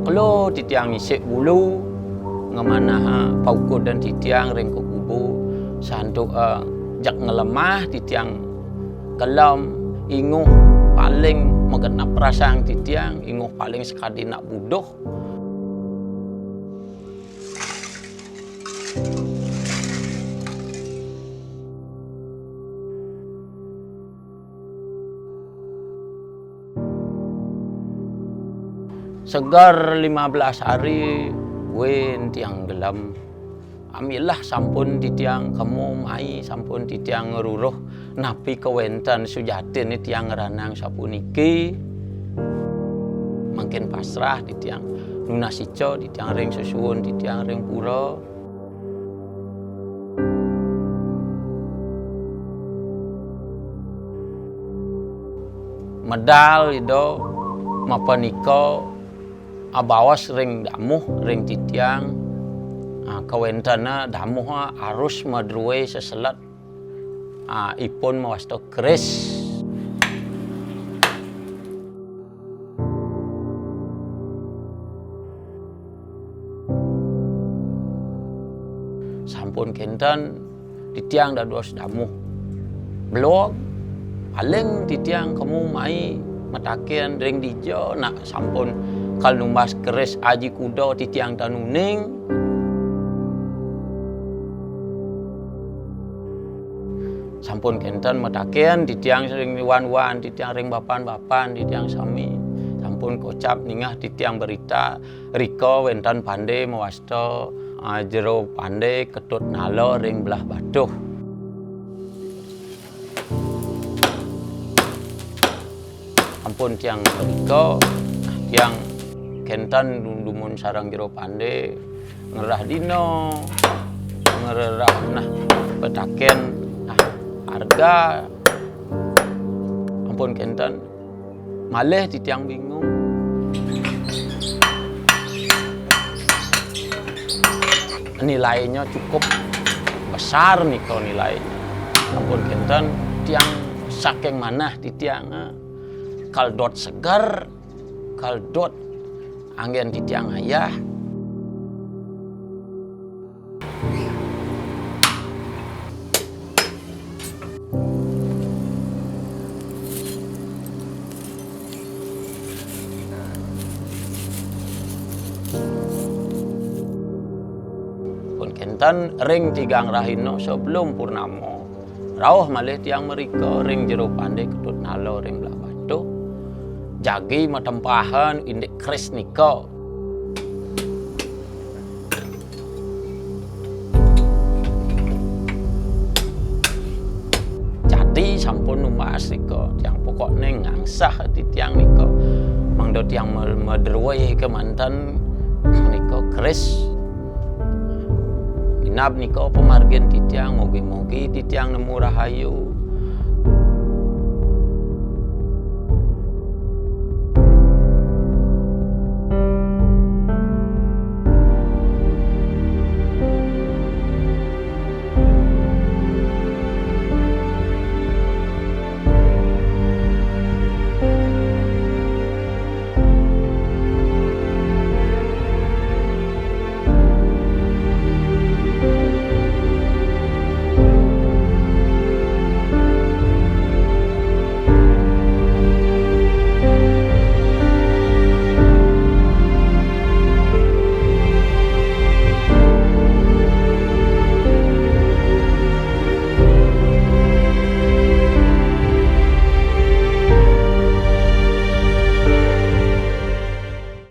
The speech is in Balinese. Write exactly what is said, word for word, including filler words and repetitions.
Lo titiang ngisik bulu, ngemanah paukudan titiang ring kukubu, santuk, eh, jak ngelemah titiang kelem, inguh paling magenep perasaan titiang, inguh paling sakadi nak buduh. Segar lima belas hari, buin tiang gelem. Ambillah sampun titiang kemu mai, sampun titiang ngruruh napi kawénten sujatiné tiang ngranang sapuniki. Mangkin pasrah titiang, nunas ica titiang ring sesuhun, titiang ring pura. Medal Ida mapanika abaos ring damuh ring titiang, ah, kawéntené damuh, ah, arus madrué seselet, ah, ipun mawasta keris. Sampun kénten, titiang dados damuh. Belog, paling titiang kemu mai mataken ring dija nak sampun kal numbas keris aji kuda titiang tan uning. Sampun kénten mataken titiang ring wan-wan, titiang ring bapan-bapan, titiang sami. Sampun kocap ningeh titiang berita, rika wénten pandé mawasta, ah, Jero Pandé Ketut Nala ring Blahbatuh. Ampun tiang mrika, tiang kénten dumun sareng Jero Pandé, ngrereh dina, ngrereh nah petaken, nah, harga. Ampun kénten, malih titiang bingung. Nilainya cukup besar nika nilainya. Ampun kénten, tiang saking manah titiang, eh, kal dot seger, kal dot anggén titiang ayah. Pun kénten ring tigang rahina sebelum purnama, rauh malih tiang mrika ring Jero Pandé Ketut Nala ring Blahbatuh. Jagi matempahan indik keris nika. Jati sampun numbas nika, tiang pokokné ngangsah titiang nika. Mangda tiang me-, madrué kémanten nika keris. Minab nika pamargin titiang, mugi-mugi titiang nemu rahayu,